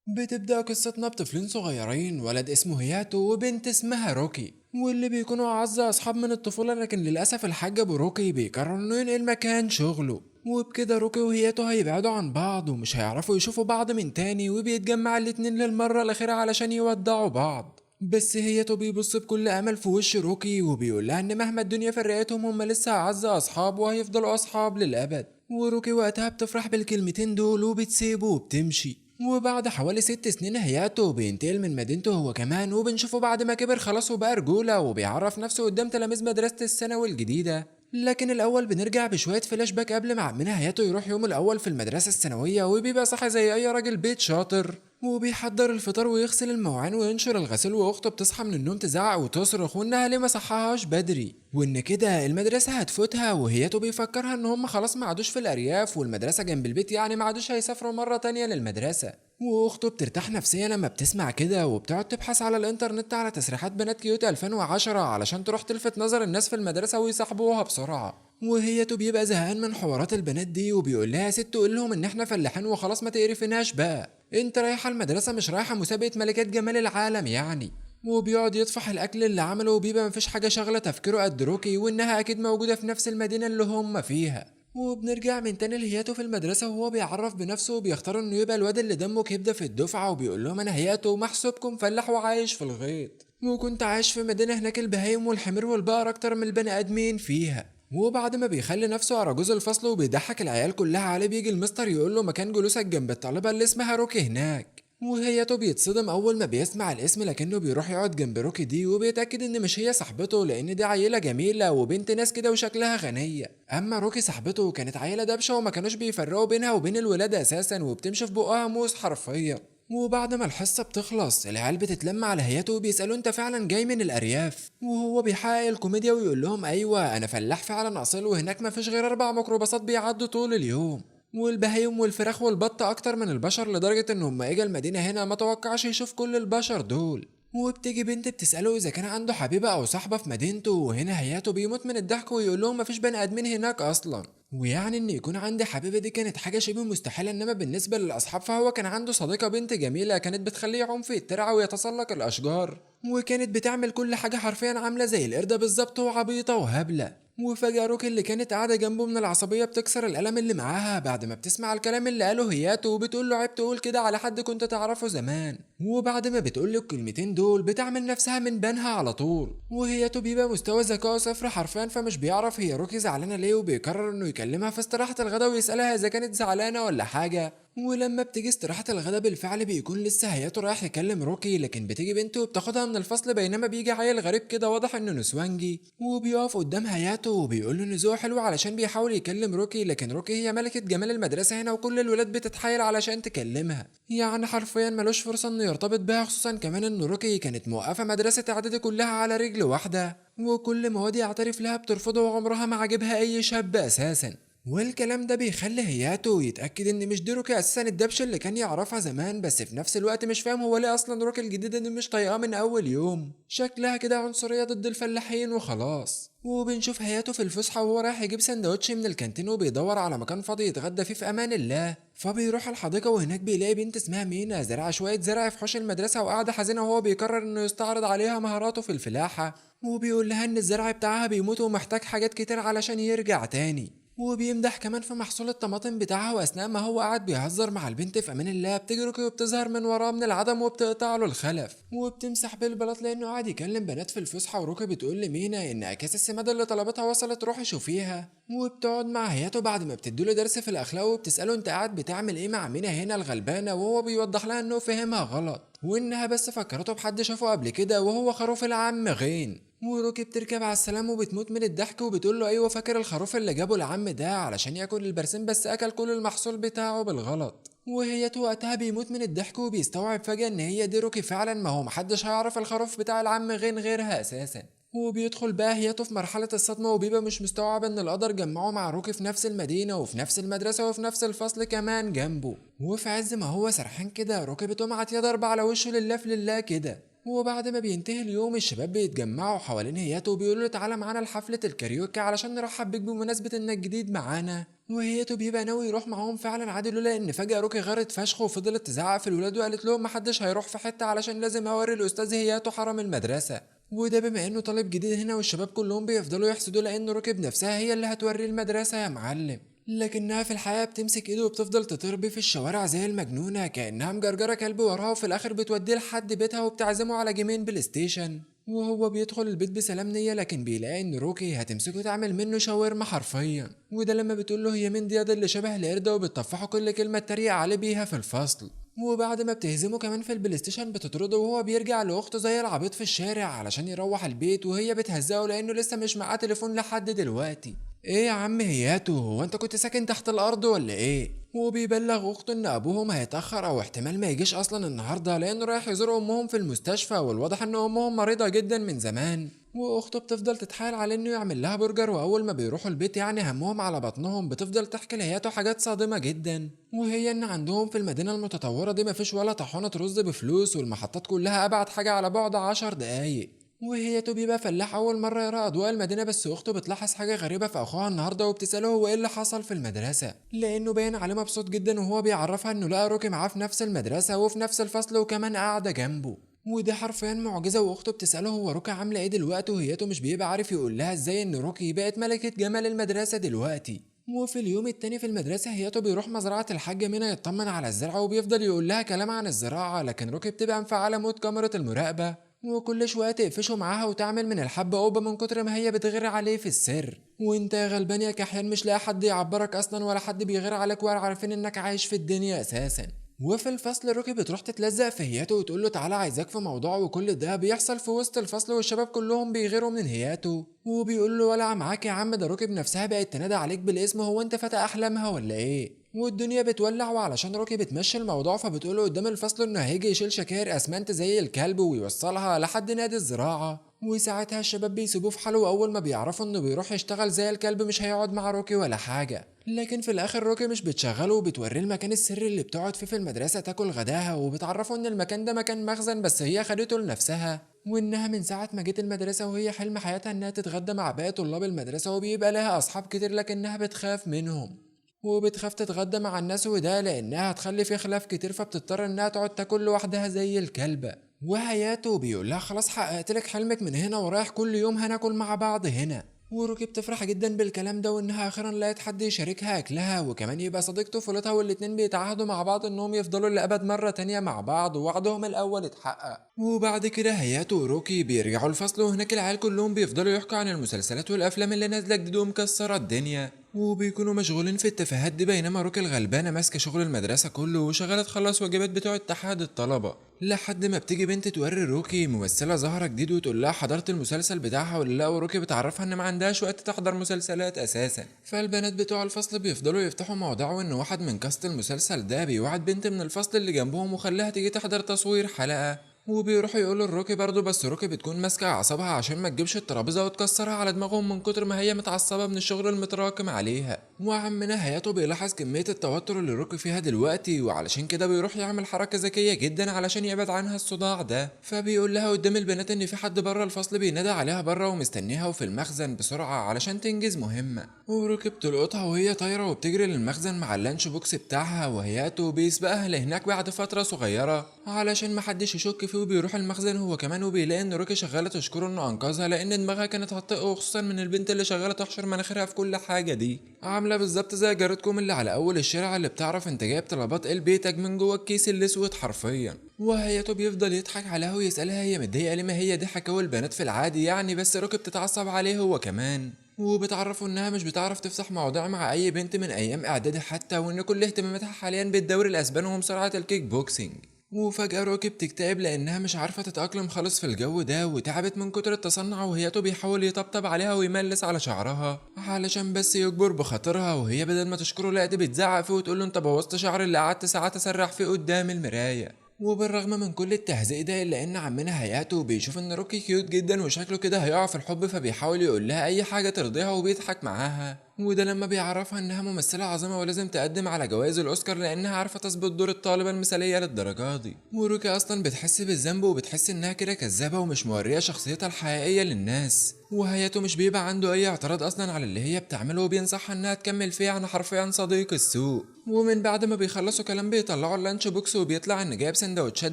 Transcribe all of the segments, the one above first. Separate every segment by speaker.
Speaker 1: بتبدأ قصتنا بطفلين صغيرين، ولد اسمه هياتو وبنت اسمها روكي، واللي بيكونوا أعز أصحاب من الطفولة. لكن للأسف الحاج أبو روكي بيقرر إنه ينقل مكان شغله، وبكده روكي وهياتو هيبعدوا عن بعض ومش هيعرفوا يشوفوا بعض من تاني، وبيتجمع الاتنين للمرة الأخيرة علشان يودعوا بعض. بس هياتو بيبص بكل أمل في وش روكي وبيقول لها إن مهما الدنيا فرقتهم هم لسه أعز أصحاب وهيفضلوا أصحاب للأبد. وروكي وقتها بتفرح بالكلمتين دول وبتسيبه وبتمشي. وبعد حوالي 6 سنين هياتو بينتقل من مدينته هو كمان، وبنشوفه بعد ما كبر خلاص وبقى رجولة وبيعرف نفسه قدام تلاميذ مدرسة الثانوي الجديدة. لكن الأول بنرجع بشوية فلاش باك قبل ما عمنا هياتو يروح يومه الأول في المدرسة الثانوية، وبيبقى صاحي زي أي راجل بيت شاطر وبيحضر الفطار ويغسل المواعين وينشر الغسيل، واخته بتصحى من النوم تزعق وتصرخ وانها ليه ما صحاهاش بدري وان كده المدرسة هتفوتها. وهياتو بيفكرها ان هم خلاص ما عادوش في الارياف والمدرسة جنب البيت، يعني ما عادوش هيسافروا مرة تانية للمدرسة. واخته بترتاح نفسيا لما بتسمع كده، وبتقعد تبحث على الانترنت على تسريحات بنات cute 2010 علشان تروح تلفت نظر الناس في المدرسة ويصاحبوها بسرعة. وهياتو بيبقى زهقان من حوارات البنات دي وبيقول لها يا ست قول لهم ان احنا فلاحين وخلاص ما تقرفناش بقى، انت رايحة المدرسة مش رايحة مسابقة ملكات جمال العالم يعني. وبيقعد يطفح الاكل اللي عمله وبيبقى مفيش حاجة شاغلة تفكيره قد روكي وانها اكيد موجودة في نفس المدينة اللي هم فيها. وبنرجع من تاني لهياتو في المدرسة وهو بيعرف بنفسه وبيختار انه يبقى الواد اللي دمه كبدة في الدفعة، وبيقول لهم انا هياتو محسوبكم فلاح وعايش في الغيط، وكنت عايش في مدينة هناك البهايم والحمير والبقر اكتر من البني ادمين فيها. وبعد ما بيخلي نفسه اراجوز الفصل وبيضحك العيال كلها عليه، بيجي المستر يقول له مكان جلوسك جنب الطالبة اللي اسمها روكي هناك. وهياتو بيتصدم اول ما بيسمع الاسم، لكنه بيروح يقعد جنب روكي دي وبيتاكد ان مش هي صاحبته لان دي عيله جميلة وبنت ناس كده وشكلها غنية. اما روكي صاحبته كانت عيله دبشه وما كانوش بيفرقوا بينها وبين الولاد اساسا، وبتمشي في بقها موس حرفيا. وبعد ما الحصة بتخلص العيال بتتلم على هياتو وبيسألوا انت فعلا جاي من الأرياف، وهو بيحقق الكوميديا ويقول لهم ايوه انا فلاح فعلا اصيل، وهناك مفيش غير 4 ميكروباصات بيعدوا طول اليوم، والبهايم والفراخ والبط اكتر من البشر، لدرجة ان هم اجا المدينة هنا ما توقعش يشوف كل البشر دول. وبتيجي بنت بتسأله إذا كان عنده حبيبة أو صاحبة في مدينته، وهنا هياتو بيموت من الضحك ويقول لهم مفيش بني آدمين هناك أصلا، ويعني إن يكون عندي حبيبة دي كانت حاجة شبه مستحيلة. إنما بالنسبة للأصحاب فهو كان عنده صديقة بنت جميلة كانت بتخليه يعوم في الترعة ويتسلق الأشجار، وكانت بتعمل كل حاجة حرفيا عاملة زي القردة بالظبط وعبيطة وهبلة. وفجأة روكي اللي كانت قاعدة جنبه من العصبية بتكسر القلم اللي معاها بعد ما بتسمع الكلام اللي قاله هياتو، وبتقول له عيب تقول كده على حد كنت تعرفه زمان. وبعد ما بتقول له الكلمتين دول بتعمل نفسها من بانها على طول، وهياتو بيبقى مستوى ذكائه صفر حرفيا، فمش بيعرف هي روكي زعلانة ليه، وبيقرر انه يكلمها في استراحة الغداء ويسألها اذا كانت زعلانة ولا حاجة. ولما بتيجي استراحة الغداء بالفعل بيكون لسه هياتو رايح يكلم روكي، لكن بتيجي بنته وبتاخدها من الفصل، بينما بيجي عيل غريب كده واضح انه نسوانجي، وبيقف قدام هياتو وبيقول له ان ذوقه حلو علشان بيحاول يكلم روكي، لكن روكي هي ملكة جمال المدرسة هنا وكل الولاد بتتحايل علشان تكلمها، يعني حرفيا ملوش فرصة انه يرتبط بيها، خصوصا كمان ان روكي كانت موقفة مدرسة اعدادي كلها على رجل واحدة، وكل ما واد يعترف لها بترفضه وعمرها ما عجبها اي شاب اساسا. والكلام ده بيخلي هياتو يتأكد ان مش دي روكي اساسا الدبش اللي كان يعرفها زمان، بس في نفس الوقت مش فاهم هو ليه اصلا روكي الجديدة دي مش طايقاه من اول يوم، شكلها كده عنصرية ضد الفلاحين وخلاص. وبنشوف هياتو في الفسحة وهو رايح يجيب سندوتش من الكانتين وبيدور على مكان فاضي يتغدى فيه في امان الله، فبيروح الحديقة وهناك بيلاقي بنت اسمها مينا زرع شوية زرع في حوش المدرسة وقاعدة حزينة، وهو بيقرر انه يستعرض عليها مهاراته في الفلاحة، وبيقول لها ان الزرع بتاعها بيموت ومحتاج حاجات كتير علشان يرجع تاني، وبيمدح كمان في محصول الطماطم بتاعها. واثناء ما هو قاعد بيهزر مع البنت في امان الله بتجري روكي وبتظهر من وراه من العدم وبتقطع له الخلف وبتمسح بالبلاط لانه قاعد يكلم بنات في الفسحة. وروكي بتقول لمينا ان اكياس السماد اللي طلبتها وصلت روحي شوفيها، وبتقعد مع هياتو بعد ما بتديله درس في الاخلاق وبتساله انت قاعد بتعمل ايه مع مينا هنا الغلبانه، وهو بيوضح لها انه فهمها غلط وانها بس فكرته بحد شافه قبل كده وهو خروف العم غين. وروكي بتركب على السلام وبتموت من الضحك وبتقول له ايوه فاكر الخروف اللي جابه العم ده علشان ياكل البرسيم بس اكل كل المحصول بتاعه بالغلط. وهي وقتها بيموت من الضحك وبيستوعب فجأة ان هي دي روكي فعلا، ما هو محدش هيعرف الخروف بتاع العم غين غيرها اساسا. وبيدخل بقى هياتو في مرحلة الصدمة وبيبقى مش مستوعب ان القدر جمعه مع روكي في نفس المدينة وفي نفس المدرسة وفي نفس الفصل كمان جنبه. وفي عز ما هو سرحان كده روكي بتقوم عاطيه ضربة على وشه لله في لله كده. وبعد ما بينتهي اليوم الشباب بيتجمعوا حوالين هياتو وبيقولوا له تعالى معانا لحفلة الكاريوكي علشان نرحب بيك بمناسبة انك جديد معانا. وهياتو بيبقى ناوي يروح معاهم فعلا عادي، لولا ان فجأة روكي غارت فشخ وفضلت تزعق في الولاد وقالت لهم محدش هيروح في حتة علشان لازم اوري الاستاذ هياتو حرم المدرسة. وده بما انه طالب جديد هنا، والشباب كلهم بيفضلوا يحسدوا لان روكي بنفسها هي اللي هتوري المدرسة يا معلم. لكنها في الحقيقة بتمسك ايده وبتفضل تطير بيه في الشوارع زي المجنونة كأنها مجرجرة كلب وراها، وفي الاخر بتوديه لحد بيتها وبتعزمه على جيمين بلاي ستيشن. وهو بيدخل البيت بسلام نية، لكن بيلاقي ان روكي هتمسكه تعمل منه شاورما حرفيا. وده لما بتقول له هي مين دي اللي شبه القردة، وبتطفحه كل كلمة تريق عليه بيها في الفصل. وبعد ما بتهزمه كمان في البلاي ستيشن بتطرده، وهو بيرجع لاخته زي العبيط في الشارع علشان يروح البيت، وهي بتهزقه لانه لسه مش معاه تليفون لحد دلوقتي. ايه يا عم هياتو، هو انت كنت ساكن تحت الارض ولا ايه؟ وبيبلغ اخته ان ابوهم هيتاخر او احتمال ما يجيش اصلا النهارده لانه رايح يزور امهم في المستشفى، والواضح ان امهم مريضه جدا من زمان. واخته بتفضل تتحايل على انه يعمل لها برجر، واول ما بيروحوا البيت يعني همهم على بطنهم بتفضل تحكي لهياتو حاجات صادمه جدا، وهي ان عندهم في المدينة المتطورة دي مفيش ولا طاحونه رز بفلوس، والمحطات كلها ابعد حاجة على بعد 10 دقايق. وهياتو بيبقى فلاح اول مرة يرى اضواء المدينة، بس اخته بتلاحظ حاجة غريبة في اخوها النهارده وبتساله هو ايه اللي حصل في المدرسة، لانه باين عليه مبسوط جدا وهو بيعرفها انه لقى روكي معاه في نفس المدرسة وفي نفس الفصل وكمان قاعدة جنبه، وده حرفيا معجزه. واخته بتساله هو روكي عامله ايه دلوقتي، وهياتو مش بيبقى عارف يقول لها ازاي ان روكي بقت ملكه جمال المدرسة دلوقتي. وفي اليوم التاني في المدرسة هياتو بيروح مزرعة الحاجة منى يطمن على الزرع، وبيفضل يقول لها كلام عن الزراعة، لكن روكي بتبقى مفعله mode كاميرا المراقبة، وكل شوية تقفشه معاها وتعمل من الحبة قبه من كتر ما هي بتغير عليه في السر. وانت يا غلبان يا كحيان مش لاقي حد يعبرك اصلا ولا حد بيغير عليك ولا عارفين انك عايش في الدنيا اساسا. وفي الفصل روكي بتروح تتلزق في هياتو وتقول له تعالى عايزاك في موضوع، وكل ده بيحصل في وسط الفصل والشباب كلهم بيغيروا من هياتو، وبيقول له ولع معاك يا عم، ده روكي بنفسها بقت تنادى عليك بالاسم، هو انت فتى احلامها ولا ايه؟ والدنيا بتولع. وعلشان روكي بتمشي الموضوع فبتقوله قدام الفصل انه هيجي يشيل شكاير اسمنت زي الكلب ويوصلها لحد نادي الزراعة، وساعتها الشباب بيسيبوه في حاله، واول ما بيعرفوا انه بيروح يشتغل زي الكلب مش هيقعد مع روكي ولا حاجة. لكن في الاخر روكي مش بتشغله وبتوريه المكان السري اللي بتقعد فيه في المدرسة تاكل غداها، وبتعرفه ان المكان ده مكان مخزن بس هي خدته لنفسها، وانها من ساعة ما جت المدرسة وهي حلم حياتها انها تتغدى مع باقي طلاب المدرسة، وبيبقى لها اصحاب كتير لكنها بتخاف منهم وبتخاف تتغدى مع الناس، وده لانها هتخلي في خلاف كتير، فبتضطر انها تقعد تاكل لوحدها زي الكلبة. وهياتو بيقول لها خلاص حققت لك حلمك، من هنا ورايح كل يوم هناكل مع بعض هنا. وروكي بتفرح جدا بالكلام ده، وانها اخيرا لقت حد يشاركها اكلها وكمان يبقى صديق طفولتها، والاتنين بيتعاهدوا مع بعض انهم يفضلوا لابد مرة تانية مع بعض، ووعدهم الاول اتحقق. وبعد كده هياتو وروكي بيرجعوا الفصل، وهناك العيال كلهم بيفضلوا يحكوا عن المسلسلات والافلام اللي نازله جديد ومكسره الدنيا، وبيكونوا مشغولين في التفاهات دي، بينما روكي الغلبانه ماسكه شغل المدرسة كله وشغالة تخلص واجبات بتوع اتحاد الطلبة، لحد ما بتيجي بنت توري روكي ممثلة ظاهره جديد وتقول لها حضرت المسلسل بتاعها ولا لا، وروكي بتعرفها ان ما عندهاش وقت تحضر مسلسلات اساسا. فالبنات بتوع الفصل بيفضلوا يفتحوا مواضيع، وان واحد من cast المسلسل ده بيوعد بنت من الفصل اللي جنبهم وخلاها تيجي تحضر تصوير حلقة، وبيروحوا يقولوا لروكي برضه، بس روكي بتكون ماسكه اعصابها عشان ما تجيبش الترابيزة وتكسرها على دماغهم من كتر ما هي متعصبه من الشغل المتراكم عليها. وعمنا هياتو بيلاحظ كمية التوتر اللي روكي فيها دلوقتي، وعلشان كده بيروح يعمل حركة ذكية جدا علشان يبعد عنها الصداع ده، فبيقول لها قدام البنات ان في حد بره الفصل بينادى عليها بره ومستنيها وفي المخزن بسرعة علشان تنجز مهمة. وروكي بتلقطها وهي طايره وبتجري للمخزن مع ال lunch box بتاعها، وهياتو بيسبقها لهناك بعد فترة صغيرة علشان محدش يشك فيه، وبيروح المخزن هو كمان وبيلاقي ان روكي شغالة تشكره انه انقذها لان دماغها كانت هتطق، وخصوصا من البنت اللي شغالة تحشر مناخيرها في كل حاجة دي، عامله بالظبط زي جارتكم اللي على اول الشارع اللي بتعرف انت جايب طلبات ايه لبيتك من جوه الكيس الاسود حرفيا. وهياتو بيفضل يضحك عليها ويسالها هي متضايقة ليه، ما هي دي حكاوي البنات في العادي يعني، بس روكي بتتعصب عليه هو كمان، وبتعرفوا انها مش بتعرف تفتح مواضيع مع اي بنت من ايام اعدادي حتى، وان كل اهتماماتها حاليا بالدوري الاسباني ومصارعه الكيك بوكسينج. وفجأة روكي بتكتئب لأنها مش عارفة تتأقلم خالص في الجو ده، وتعبت من كتر التصنع، وهياتو بيحاول يطبطب عليها ويملس على شعرها علشان بس يجبر بخاطرها، وهي بدل ما تشكره لا دي بتزعق فيه وتقول له انت بوظت شعري اللي قعدت ساعات اسرح فيه قدام المراية. وبالرغم من كل التهزيق ده الا ان عمنا هياتو بيشوف ان روكي cute جدا وشكله كده هيقع في الحب، فبيحاول يقول لها اي حاجة ترضيها وبيضحك معاها. وده لما بيعرفها انها ممثلة عظيمة ولازم تقدم على جوائز الاوسكار لانها عارفه تظبط دور الطالبة المثالية للدرجة دي. وروكي اصلا بتحس بالذنب وبتحس انها كده كذابه ومش موريه شخصيتها الحقيقية للناس. وهياتو مش بيبقى عنده اي اعتراض اصلا على اللي هي بتعمله وبينصحها انها تكمل فيه، يعني حرفيا صديق السوء. ومن بعد ما بيخلصوا كلام بيطلعوا ال lunch box وبيطلع ان جايب سندوتشات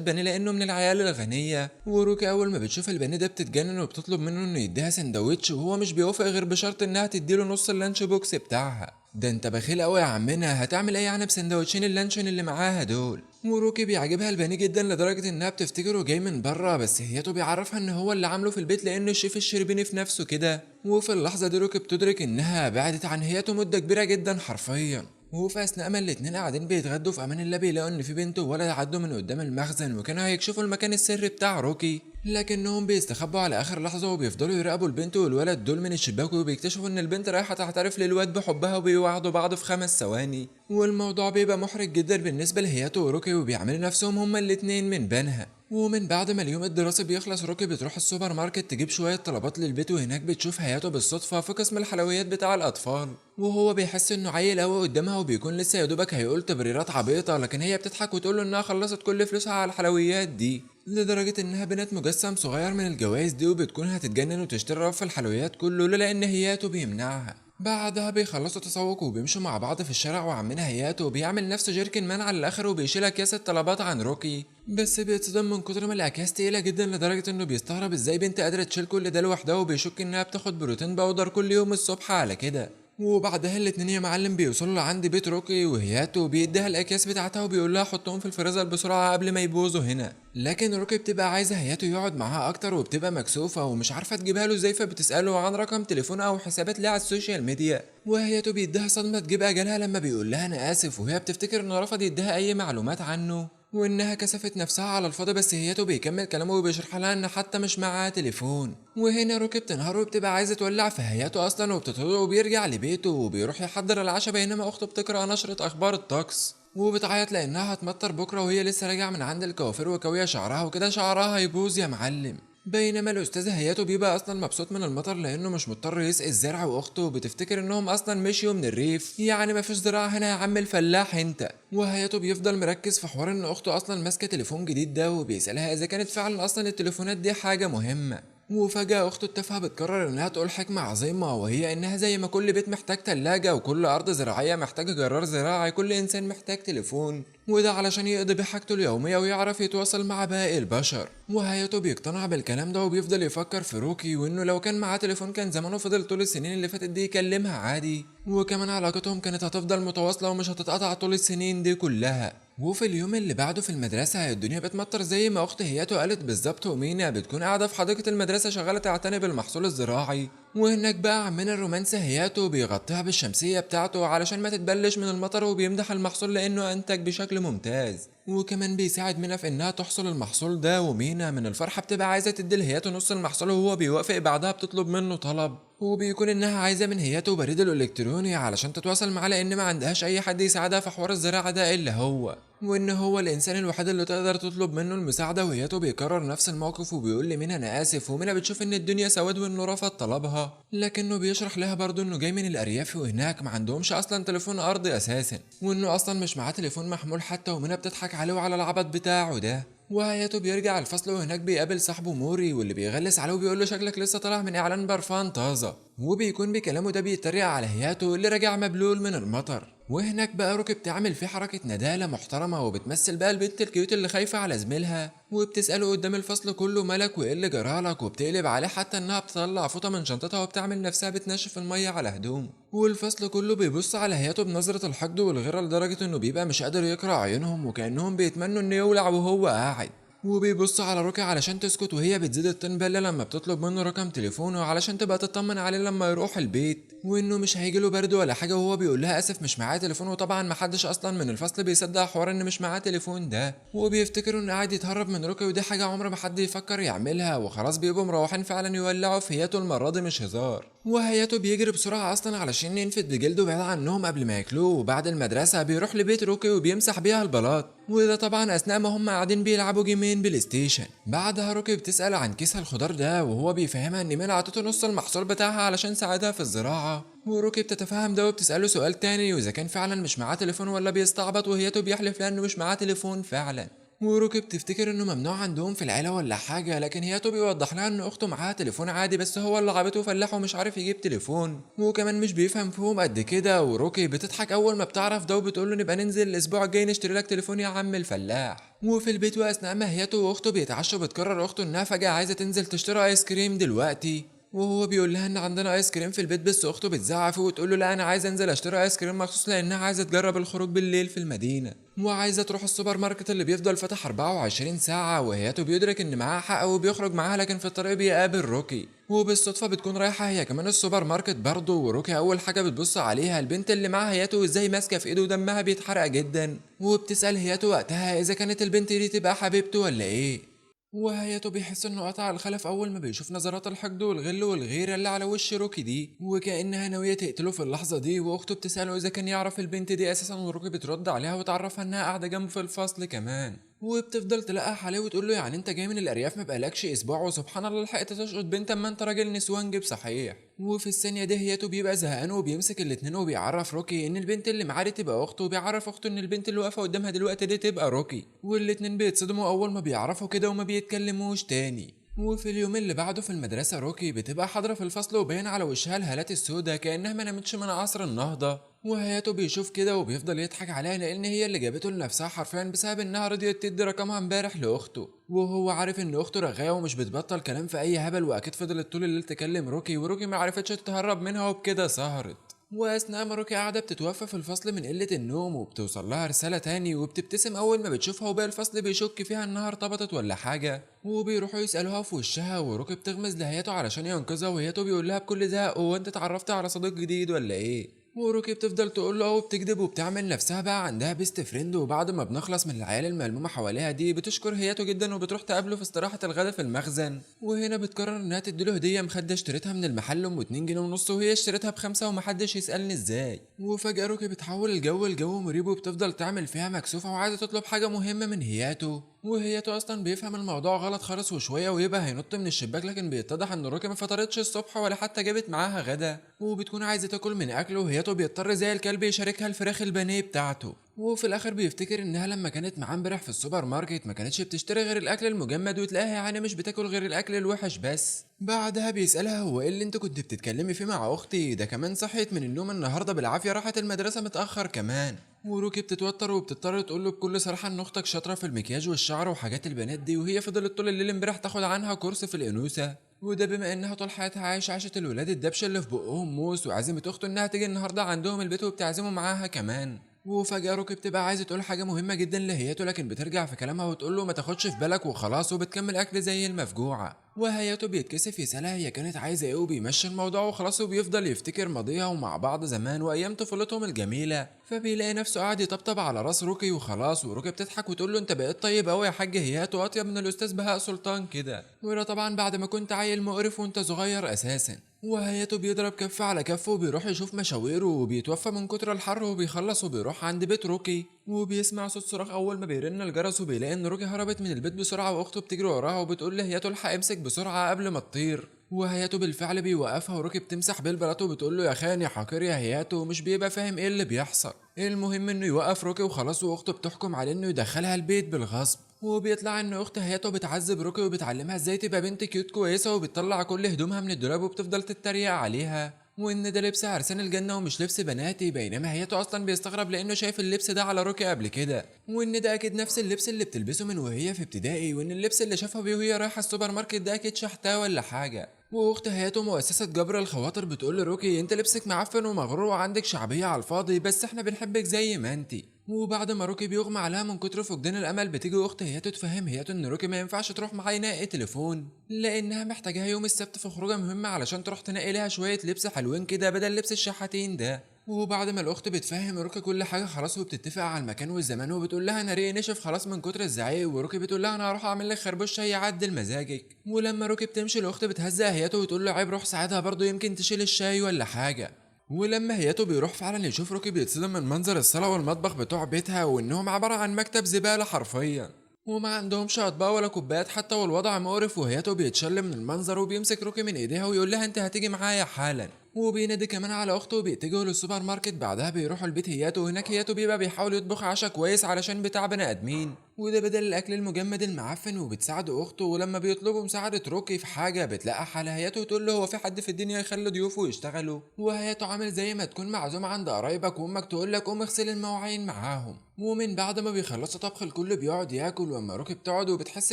Speaker 1: بانيه لانه من العيال الغنية. وروكي اول ما بتشوف البانيه ده بتتجنن وبتطلب منه انه يديها سندوتش، وهو مش بيوافق غير بشرط انها تديله نص ال lunch box بتاعها. ده انت بخيل قوي يا عمنا، هتعمل ايه يعني بسندوتشين اللانشون اللي معاها دول؟ وروكي بيعجبها البانيه جدا لدرجة انها بتفتكره جاي من بره، بس هياتو بيعرفها ان هو اللي عامله في البيت لانه الشيف الشربيني في نفسه كده. وفي اللحظة دي روكي بتدرك انها بعدت عن هياتو مده كبيرة جدا حرفيا. وفي اثناء ما الاتنين قاعدين بيتغدوا في امان الله بيلاقوا ان في بنت وولد عدوا من قدام المخزن وكانوا هيكشفوا المكان السري بتاع روكي، لكنهم بيستخبوا على اخر لحظة وبيفضلوا يراقبوا البنت والولد دول من الشباك، وبيكتشفوا ان البنت رايحة تعترف للواد بحبها وبيوعدوا بعض في 5 ثواني. والموضوع بيبقى محرج جدا بالنسبة لهياتو وروكي وبيعملوا نفسهم هما الاتنين من بينها. ومن بعد ما اليوم الدراسي بيخلص روكي بتروح السوبر ماركت تجيب شوية طلبات للبيت، وهناك بتشوف هياتو بالصدفة في قسم الحلويات بتاع الاطفال، وهو بيحس انه عيل قوي قدامها وبيكون لسه يا دوبك هيقول تبريرات عبيطه، لكن هي بتضحك وتقول له انها خلصت كل فلوسها على الحلويات دي، لدرجة انها بنت مجسم صغير من الجوائز دي وبتكون هتتجنن وتشتري رف الحلويات كله لولا ان هياتو بيمنعها. بعدها بيخلصوا تسوق وبيمشوا مع بعض في الشارع، وعمنا هياتو بيعمل نفسه jerkin man على الاخر وبيشيل اكياس الطلبات عن روكي، بس بيتصدم من كتر ما الاكياس تقيلة جدا لدرجة انه بيستغرب ازاي بنت قادرة تشيل كل ده لوحدها، وبيشك انها بتاخد protein powder كل يوم الصبح على كده. وبعدها الاتنين يا معلم بيوصلوا لعند بيت روكي، وهياتو بيديها الاكياس بتاعتها وبيقول لها حطهم في الفريزر بسرعة قبل ما يبوظوا هنا، لكن روكي بتبقى عايزه هياتو يقعد معاها اكتر وبتبقى مكسوفه ومش عارفه تجيبها له ازاي، فبتساله عن رقم تليفونه او حسابات ليه على ال social media. وهياتو بيديها صدمة تجيب اجلها لما بيقول لها انا اسف، وهي بتفتكر انه رفض يديها اي معلومات عنه وانها كسفت نفسها على الفاضي، بس هياتو بيكمل كلامه وبيشرح لها ان حتى مش معاها تليفون. وهنا روكي بتنهار وبتبقى عايزه تولع في هياتو اصلا وبتطرده وبيرجع لبيته وبيروح يحضر العشاء، بينما اخته بتقرا نشره اخبار الطقس وبتعيط لانها هتمطر بكره وهي لسه راجعه من عند الكوافير وكويه شعرها وكده شعرها هيبوظ يا معلم. بينما الاستاذ هياتو بيبقى اصلا مبسوط من المطر لانه مش مضطر يسقي الزرع، واخته بتفتكر انهم اصلا مشيوا من الريف، يعني مفيش زراعة هنا يا عم الفلاح انت. وهياتو بيفضل مركز في حوار ان اخته اصلا ماسكه تليفون جديد ده، وبيسالها اذا كانت فعلا اصلا التليفونات دي حاجة مهمة. وفجأة أخته التافهة بتقرر إنها تقول حكمة عظيمة، وهي إنها زي ما كل بيت محتاج تلاجة وكل أرض زراعية محتاجة جرار زراعي، كل إنسان محتاج تليفون، وده علشان يقضي بيه حاجته اليومية ويعرف يتواصل مع باقي البشر. وهياتو بيقتنع بالكلام ده وبيفضل يفكر في روكي وإنه لو كان معاه تليفون كان زمانه فضل طول السنين اللي فاتت دي يكلمها عادي، وكمان علاقتهم كانت هتفضل متواصلة ومش هتتقطع طول السنين دي كلها. وفي اليوم اللي بعده في المدرسة الدنيا بتمطر زي ما أخت هياتو قالت بالظبط، ومينا بتكون قاعدة في حديقة المدرسة شغالة تعتني بالمحصول الزراعي، وهناك بقى عمنا الرومانسي هياتو بيغطيها بالشمسية بتاعته علشان ما تتبلش من المطر، وبيمدح المحصول لأنه أنتج بشكل ممتاز، وكمان بيساعد مينا في إنها تحصل المحصول ده. ومينا من الفرحة بتبقى عايزة تدي لهياتو نص المحصول وهو بيوافق. بعدها بتطلب منه طلب، وبيكون إنها عايزة من هياتو بريد الإلكتروني علشان تتواصل معاه لأن ما عندهاش أي حد يساعدها في حوار الزراعة ده إلا هو، وإن هو الإنسان الوحيد اللي تقدر تطلب منه المساعدة. وهياتو بيكرر نفس الموقف وبيقول لمينا أنا آسف، ومينا بتشوف إن الدنيا سواد وإنه رفض طلبها، لكنه بيشرح لها برضه إنه جاي من الأرياف وهناك ما عندهمش أصلا تليفون أرضي أساسا، وإنه أصلا مش معاه تليفون محمول حتى. ومينا بتضحك عليه وعلى العبط بتاعه ده. وهياتو بيرجع الفصل وهناك بيقابل صاحبه موري واللي بيغلس عليه وبيقول له شكلك لسه طالع من اعلان برفان طازة، وبيكون بكلامه ده بيتريق على هياتو اللي راجع مبلول من المطر. وهناك بقى روكي بتعمل فيه حركة ندالة محترمة وبتمثل بقى البنت ال cute اللي خايفة على زميلها، وبتسأله قدام الفصل كله مالك وايه اللي جرالك، وبتقلب عليه حتى انها بتطلع فوطة من شنطتها وبتعمل نفسها بتنشف المية على هدومه. والفصل كله بيبص على هياتو بنظرة الحقد والغيرة لدرجة انه بيبقى مش قادر يقرأ عيونهم وكأنهم بيتمنوا انه يولع وهو قاعد. وبيبص على روكي علشان تسكت، وهي بتزيد الطين بله لما بتطلب منه رقم تليفونه علشان تبقى تطمن عليه لما يروح البيت، وانه مش هيجيله برد ولا حاجة، وهو بيقول لها اسف مش معاه تليفون. وطبعا محدش اصلا من الفصل بيصدق حوار ان مش معاه تليفون ده، وبيفتكروا انه قاعد يتهرب من روكي، ودي حاجة عمر ما حد يفكر يعملها. وخلاص بيبقوا مروحين فعلا يولعوا في هياتو المرة دي مش هزار. وهياتو بيجري بسرعة اصلا علشان ينفد بجلده بعيد عنهم قبل ما ياكلوه. وبعد المدرسة بيروح لبيت روكي وبيمسح بيها البلاط، وده طبعا اثناء ما هم قاعدين بيلعبوا جيمين بلاي ستيشن. بعدها روكي بتسأل عن كيس الخضار ده، وهو بيفهمها ان مينا عطته نص المحصول بتاعها علشان ساعدها في الزراعة، بسرعة. وروكي بتتفهم ده وبتسأله سؤال تاني وإذا كان فعلا مش معاه تليفون ولا بيستعبط، وهياتو بيحلف لأنه مش معاه تليفون فعلا. وروكي بتفتكر انه ممنوع عندهم في العيلة ولا حاجة، لكن هياتو بيوضح لها ان اخته معاها تليفون عادي بس هو اللي عبيطه وفلاح ومش عارف يجيب تليفون، وكمان مش بيفهم فيهم قد كده. وروكي بتضحك اول ما بتعرف ده وبتقول له نبقى ننزل الاسبوع الجاي نشتري لك تليفون يا عم الفلاح. وفي البيت واثناء ما هياتو واخته بيتعشوا بتكرر اخته انها فجأة عايزة تنزل تشتري ايس كريم دلوقتي، وهو بيقول لها ان عندنا ايس كريم في البيت، بس اخته بتزعق فيه وتقول له لا انا عايز انزل اشتري ايس كريم مخصوص لانها عايزه تجرب الخروج بالليل في المدينة وعايزه تروح السوبر ماركت اللي بيفضل فاتح 24 ساعة. وهياتو بيدرك ان معاها حق وبيخرج معاها، لكن في الطريق بيقابل روكي، وبالصدفه بتكون رايحة هي كمان السوبر ماركت برضه. وروكي اول حاجة بتبص عليها البنت اللي معاها هياتو ازاي ماسكه في ايده ودمها بيتحرق جدا، وبتسال هياتو وقتها اذا كانت البنت دي تبقى حبيبته ولا ايه. وهياتو بيحس انه قطع الخلف اول ما بيشوف نظرات الحقد والغل والغيرة اللي على وش روكي دي، وكانها ناوية تقتله في اللحظة دي. واخته بتساله اذا كان يعرف البنت دي اساسا، وروكي بترد عليها وتعرفها انها قاعدة جنبه في الفصل كمان، وبتفضل تلقح عليه وتقول له يعني انت جاي من الارياف ما بقالكش اسبوع وسبحان الله لحقت تشقط بنت اما انت راجل نسوانجي بصحيح. وفي الثانية دي هياتو بيبقى زهقان وبيمسك الاتنين وبيعرف روكي ان البنت اللي معاه دي تبقى اخته، وبيعرف اخته ان البنت اللي واقفة قدامها دلوقتي دي تبقى روكي، والاتنين بيتصدموا اول ما بيعرفوا كده وما بيتكلموش تاني. وفي اليوم اللي بعده في المدرسة روكي بتبقى حاضرة في الفصل وباين على وشها الهالات السوداء كأنها ما نامتش من عصر النهضة، وهياتو بيشوف كده وبيفضل يضحك عليها لأن هي اللي جابته لنفسها حرفيا بسبب إنها رضيت تدي رقمها امبارح لأخته، وهو عارف إن أخته رغاية ومش بتبطل كلام في أي هبل، وأكيد فضلت طول الليل تكلم روكي، وروكي ما عرفتش تتهرب منها وبكده سهرت. واثناء ما روكي قاعدة بتتوفى في الفصل من قلة النوم وبتوصل لها رسالة تاني وبتبتسم اول ما بتشوفها، وباقي الفصل بيشك فيها انها ارتبطت ولا حاجة، وبيروحوا يسالوها في وشها، وروكي بتغمز لهياتو علشان ينقذها، وهياتو بيقول لها بكل زهق هو انت اتعرفت على صديق جديد ولا ايه؟ وروكي بتفضل تقول له وبتكذب وبتعمل نفسها بقى عندها best friend. وبعد ما بنخلص من العيال الملمومه حواليها دي بتشكر هياتو جدا وبتروح تقابله في استراحة الغداء في المخزن، وهنا بتقرر انها تديله هديه مخده اشتريتها من المحل ام 2 جنيه ونص، وهي اشتريتها ب5 ومحدش يسالني ازاي. وفجاة روكي بتحول الجو لجو مريب وبتفضل تعمل فيها مكسوفه وعايزه تطلب حاجة مهمة من هياتو، وهياتو اصلا بيفهم الموضوع غلط خالص وشوية ويبقى هينط من الشباك، لكن بيتضح ان روكي ما فطرتش الصبح ولا حتى جابت معاها غدا، وبتكون عايزه تاكل من اكله، وهياتو بيضطر زي الكلب يشاركها الفراخ البانيه بتاعته. وفي الاخر بيفتكر انها لما كانت معاه امبارح في السوبر ماركت ما كانتش بتشتري غير الاكل المجمد، وتلاقيها يعني مش بتاكل غير الاكل الوحش بس. بعدها بيسالها هو ايه اللي انت كنت بتتكلمي فيه مع اختي ده، كمان صحيت من النوم النهارده بالعافية راحت المدرسة متاخر كمان. وروكي بتتوتر وبتضطر تقول له بكل صراحة ان اختك شاطرة في المكياج والشعر وحاجات البنات دي، وهي فضلت طول الليل امبارح تاخد عنها كورس في الانوثة، وده بما انها طول حياتها عايشه عيشه الولاد الدبشه اللي في بقهم موس، وعزمت اخته انها تيجي النهارده عندهم البيت وبتعزمه معاها كمان. وفجأة روكي بتبقى عايزة تقول حاجة مهمة جدا لهياتو، لكن بترجع في كلامها وتقول له ما تاخدش في بالك وخلاص، وبتكمل أكل زي المفجوعة. وهياتو بيتكسف يسألها هي كانت عايزة ايه، وبيمشي الموضوع وخلاص، وبيفضل يفتكر ماضيها ومع بعض زمان وأيام طفولتهم الجميلة، فبيلاقي نفسه قاعد يطبطب على راس روكي وخلاص. وروكي بتضحك وتقول له انت بقيت طيب قوي يا حاج هياتو، اطيب من الأستاذ بهاء سلطان كده، وده طبعا بعد ما كنت عيل مقرف وانت صغير أساسا. وهياتو بيضرب كف على كفه وبيروح يشوف مشاويره، وبيتوفى من كتر الحر وبيخلص وبيروح عند بيت روكي، وبيسمع صوت صراخ اول ما بيرن الجرس، وبيلاقي ان روكي هربت من البيت بسرعة، واخته بتجري وراها وبتقول له هياتو الحق امسك بسرعة قبل ما تطير. وهياتو بالفعل بيوقفها، وروكي بتمسح بالبلاط وبتقول له يا خان يا حقير يا هياتو، مش بيبقى فاهم ايه اللي بيحصل. المهم انه يوقف روكي وخلاص، واخته بتحكم عليه انه يدخلها البيت بالغصب. وبيطلع ان اخت هياتو بتعذب روكي وبتعلمها ازاي تبقى بنت cute كويسة، وبتطلع كل هدومها من الدولاب وبتفضل تتريق عليها، وان ده لبس عرسان الجنة ومش لبس بناتي. بينما هياتو اصلا بيستغرب لانه شايف اللبس ده على روكي قبل كده، وان ده اكيد نفس اللبس اللي بتلبسه من وهي في ابتدائي، وان اللبس اللي شافها بيه وهي رايحة السوبر ماركت ده اكيد شحتاه ولا حاجة. واخت هياتو مؤسسة جبر الخواطر بتقول لروكي انت لبسك معفن ومغرور وعندك شعبية على الفاضي، بس احنا بنحبك زي ما انتي. وبعد ما روكي بيغمى عليها من كتر فقدان الامل، بتيجي اخت هياتو تفهم هياتو ان روكي ما ينفعش تروح معاه ينقي تليفون، لانها محتاجاها يوم السبت في خروجه مهمة علشان تروح تنقي لها شوية لبس حلوين كده بدل لبس الشحاتين ده. وبعد ما الاخت بتفهم روكي كل حاجة خلاص، وبتتفق على المكان والزمان، وبتقول لها انا ريقي نشف خلاص من كتر الزعيق، وروكي بتقول لها انا هروح اعمل لك خربوش شاي يعدل مزاجك. ولما روكي بتمشي الاخت بتهزق هياتو وتقول له عيب روح ساعدها برضه يمكن تشيل الشاي ولا حاجة. ولما هياتو بيروح فعلا يشوف روكي بيتصدم من منظر الصاله والمطبخ بتوع بيتها، وانهم عبارة عن مكتب زبالة حرفيا، وما عندهمش اطباق ولا كوبايات حتى، والوضع مقرف. وهياتو بيتشل من المنظر وبيمسك روكي من ايديها ويقول لها انت هتيجي معايا حالا. وبينادي كمان على اخته وبيتجهوا للسوبر ماركت. بعدها بيروحوا البيت هياتو، وهناك هياتو بيبقى بيحاول يطبخ عشاء كويس علشان بتاع بني ادمين، وده بدل الاكل المجمد المعفن، وبتساعده اخته. ولما بيطلبوا مساعدة روكي في حاجة بتلقح على هياتو وتقول له هو في حد في الدنيا يخلي ضيوفه يشتغلوا؟ وهياتو عامل زي ما تكون معزوم عند قرايبك وامك تقول لك قوم اغسل المواعين معاهم. ومن بعد ما بيخلصوا طبخ الكل بيقعد ياكل، واما روكي بتقعد وبتحس